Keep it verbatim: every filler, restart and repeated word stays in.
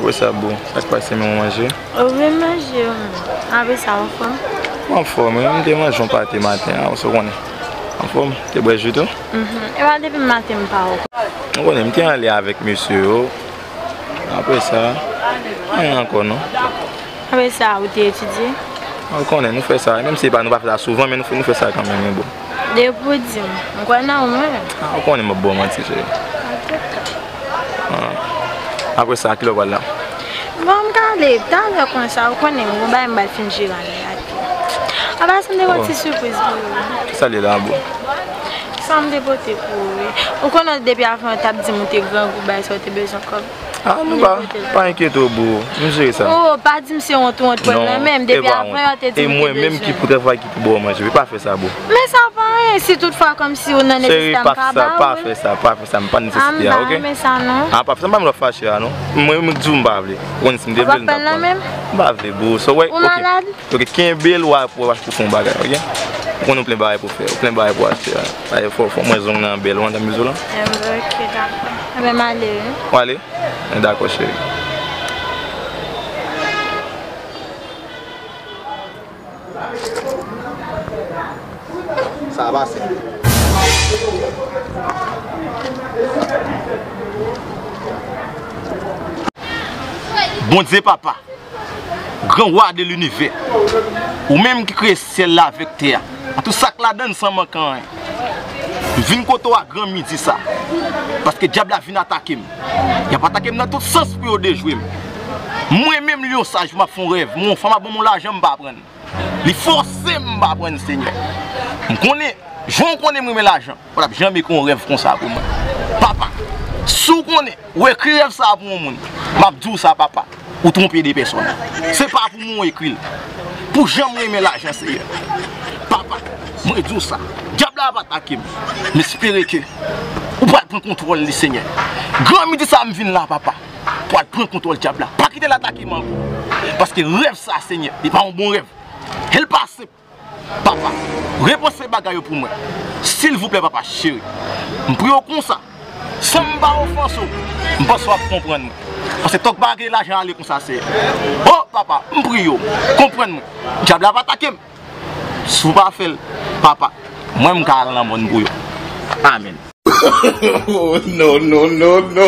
Wè sa, boo. Sa k pase, men w manje? Ou vin manje, wi. Apre sa, w anfòm? Mwen anfòm, wi. M te manje yon pate maten an, ou konnen. Anfòm? Te bwè ji tou? Mhm. E pa depi maten m pa wè w. Ou konnen, m te anlè avèk mesye yo. Apre sa, anyen ankò, non. Apre sa, ou te etidye? Ou konnen, nou fè sa. Menm si e pa, nou pa fè sa souvan, men nou fè, nou fè sa kanmenm, wi, boo. Depi w di m, m kwè nan ou, mwen. Ah, ou konnen m ap ba w manti, cheri. Antouka. Ah. Apre sa, kilè w pral la? Bon, m ka ale talè konsa, ou konnen m gon bagay m pral fin jere ann la. Apa sa m te gon ti sipriz pou ou. Kisa l ye la, boo? Sa m te pote pou ou, wi. Ou konnen depi avan yo t ap di m ou te grangou, bay sa w te bezwen kòb. Ah, nou pa, pa enkyete w, boo. M jere sa. Oh, pa di m se wont ou wont pran nan men m. Depi avan yo te di m ou te bezwen. E mwen menm ki pou travay, ki pou ba w manje. Pa fè sa, boo. Men sa pa anyen, si toutfwa kòmsi ou nan nesesite a, m ka ba ou l. Cheri, pa fè sa, pa fè sa, pa fè sa, m pa nesesite a, oke? Ah, m pa renmen sa, non. Ah, pa fè sa, m pa menm lòt fache a, non. Mwen, mwen di w m pa vle. Ou konn si m te vle l, m t ap pran l. Ou pa pran l nan men m? M pa vle, boo. So, wè, oke. Ou malad? Oke, kenbe l, w a, w a, w a fè yon bagay, oke? Ou konnen w plen bagay pou fè, w plen bagay pou achte a. Fò, fò mwen zong nan bèl, w antann mizo lan. Em, oke, dakò. Enben, m ale, wi. W ale? Dakò, cheri. Sa a pase. Bondye Papa, Gran Wa de linivè, ou menm ki kreye syèl la avèk tè a, ak tout sa k ladan l san manke anyen. M vin kote w a gran midi sa, paske dyab la vin atake m. Y ap atake m nan tout sans pou yo dejwe m. Mwen menm, Lyon Saj, m ap fè yon rèv, m wè yon fanm ap ban m yon lajan, m pa pran l. Li fòse m pa pran l, Senyè. M konnen, jan w konnen m renmen lajan, w t ap janm ekri yon rèv konsa pou mwen. Papa, si w konnen, ou ekri rèv sa a pou yon moun, m ap di w sa, papa. Ou twonpe de pèsòn. Se pa pou mwen w ekri l. Pou jan m renmen lajan, Senyè. Papa, mwen di w sa. Dyab la ap atake m. M espere ke ou pral pran kontwòl li, Senyè. Gran midi sa a m vin la, papa. Pral pran kontwòl dyab la. Pa kite l atake m ankò. Paske rèv sa, Senyè, li pa yon bon rèv. E l pa senp. Papa, repanse bagay yo pou mwen. Silvouplè, papa cheri. M priye w konsa. San m pa ofanse w, m panse w ap konprann mwen. Paske tòg pa kite lajan ale konsa, Senyè. O, papa, m priye w. Konprann mwen. Dyab la ap atake m. Si w pa fè l, papa, mwen m ka al nan mòn pou yo. Amèn. Oh, no, no, no, no.